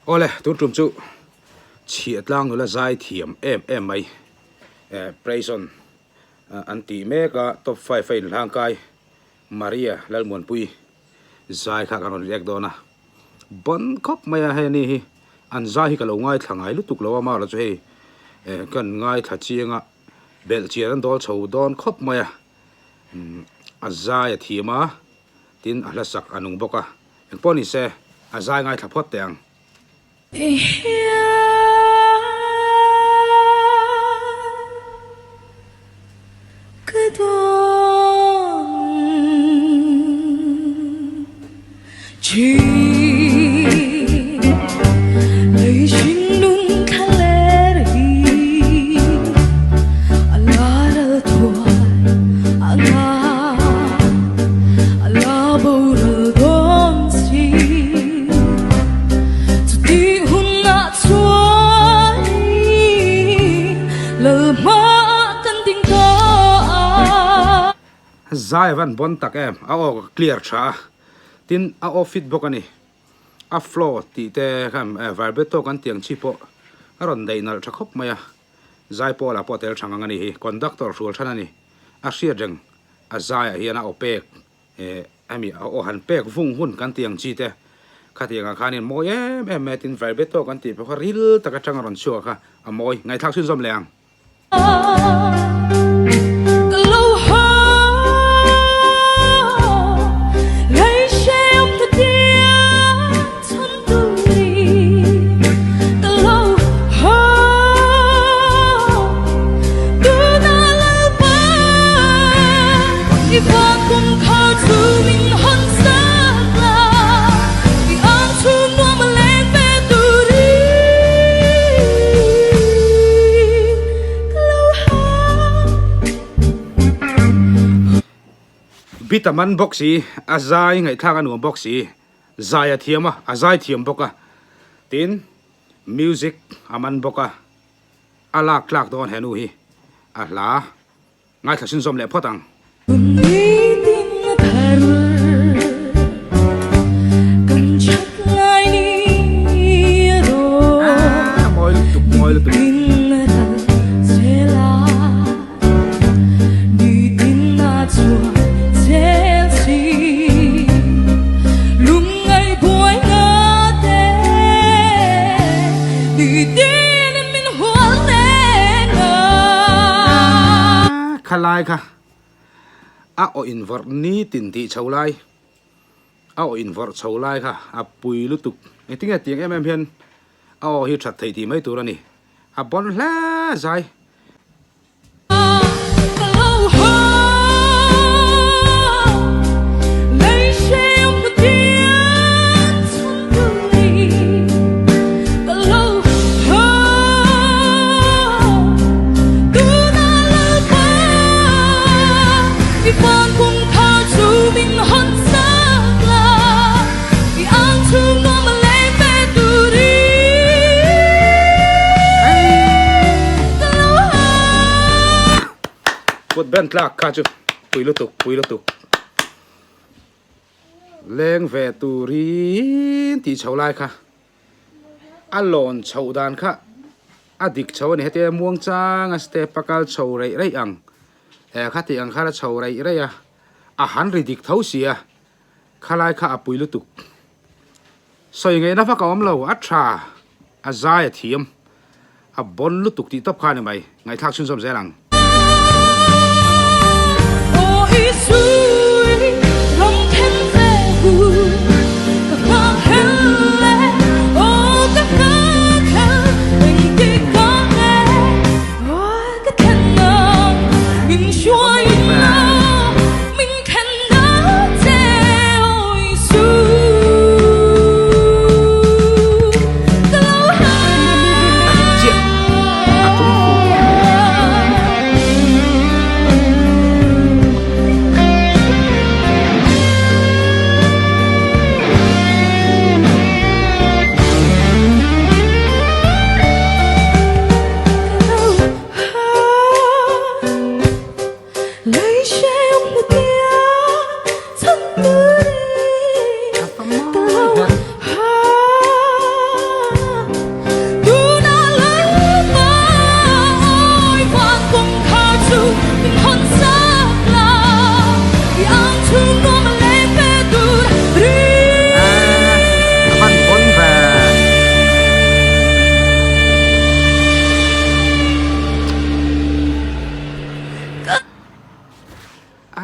Awle, tun tum chu chhiah tlang nula zai thiam em em mai eh praise on an tih mek a top five a inhlangkai Maria Lalmuanpui zai kha kan rawn react dawn a, ban khawp mai a hei ani hi an zai hi ka lo ngaithla ngai lutuk lo a amaherawhchu hei eh kan ngaithla chiang a belh chian an dawl chho dawn khawp mai a umm a zai a thiam a tin a hla sak a nung bawk a engpawh ni se a zai ngaithla phawt teh ang. Zai a van bon tak em, a aw ka clear tha a, tin a aw fit bawk a ni, a flow tih te khan vibrato kan tih ang chi pawh a rawn daih nalh tha khawp mai a, zai pawh lah pawh a tel tha ngang a ni hi, conductor hrual than a ni, a hriat reng a zaiah hian a aw pek. Eh, hemi a aw han pek vung hun kan tih ang chi te, khatiang ah khanin mawi em em mai a tin vibrato kan tih pawh kha ril tak atang a rawn chhuak a, a mawi ngaihthlak chhunzawm leh ang. Bit a man bawk si, a zai ngaihthlak a nuam bawk si, zai a thiam a, a zai thiam bawk a, tin music a man bawk a, a lak tlak dawn he nu hi a hla. Ngaithla chhunzawm leh phawt ang. Aaa mawi lutuk mawi lutuk. Khalai kha a aw invawrh nitin tih chho lai a aw invawrh chho lai kha a pui lutuk engtin nge tiang em em hian a aw hi that theih tih mai tur a ni a bawn hle zai. Kut ben tlak kha chu pui lutuk pui lutuk leng ve turin tih chho lai kha a lawn chhoh dan kha a dik chho a ni heti a muang chang a step a kal chho reih reih ang eh khatih ang khan a chho reih reih a a han ri dik tho si a khalai kha a pui lutuk sawi ngaihna vak a awm lo a tha a zai a thiam a bawn lutuk tih tawp kha a ni mai ngaihthlak chhunzawm zel ang.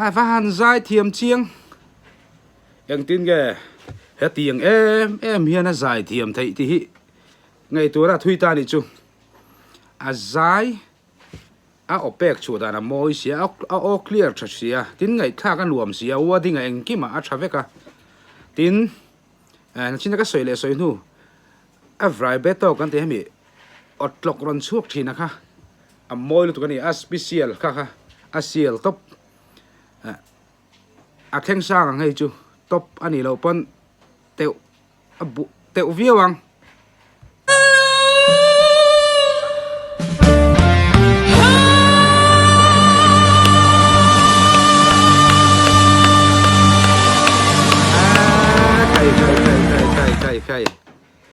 A va han zai thiam chiang. Engtin nge hetiang em em hian a zai thiam theih tih hi ngaihtuahna a thui ta anih chu. A zai a aw pek chhuah dan a mawi sia, a aw clear tha sia, tin ngaihthlak a nuam sia, wording a engkimah a tha vek a. Tin, nachina ka sawi leh sawi hnu a vibrato kan tih hemi aw tlawk rawn chhuak thin a kha a mawi lutuk a ni, a special kha kha a sial tawp. A thleng sang ang hei chu top a nih loh pawn teuh a buh teuh viau ang. Khai khai khai khai khai khai.